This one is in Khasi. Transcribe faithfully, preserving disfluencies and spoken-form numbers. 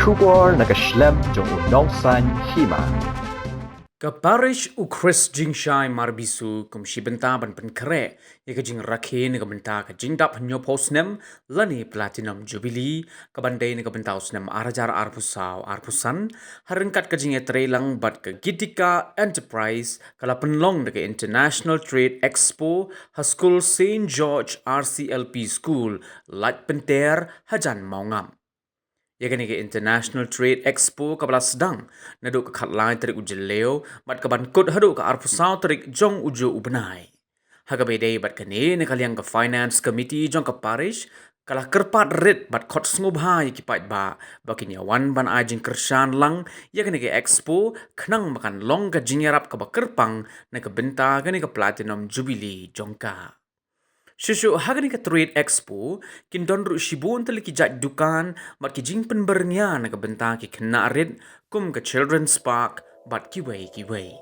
Khubor na ka shlem jong u Nongsaiñ Hima. Ka parish u Khrist Jingshai Marbisu kum shi bynta ban pynkhreh ïa ka jingrakhe na ka bynta ka jingdap hynñiewphew snem lane Platinum Jubilee, ka ban dei na ka bynta u snem ar hajar arphew saw arphew san, ha ryngkat ka jingïatreilang bad ka Gitika Enterprise, ka la pynlong da ka International Trade Expo ha skul Saint George R C L P School, Laitkynthei, hajan Mawngap. Ïa kane ka International Trade Expo kaba la sdang naduh ka khatlai tarik u Jylliew bad ka ban kut haduh ka arphew saw tarik jong u juh u bnai. Ha kaba ïadei bad kane, na ka liang ka Finance Committee jong ka parish ka la kyrpad rit bad khot sngewbha ïa ki paidbah ba kin ïa wan ban ai jingkyrshan lang ïa kane ka expo, khnang ba kan long ka jingïarap kaba kyrpang na ka bynta kane ka Platinum Jubilee jong ka. Shuh shuh ha kane ka Trade Expo, kin don ruh shibun tylli ki jait dukan bad ki jingpynbyrngia na ka bynta ki khynnah rit, kum ka Children's Park bad kiwei kiwei.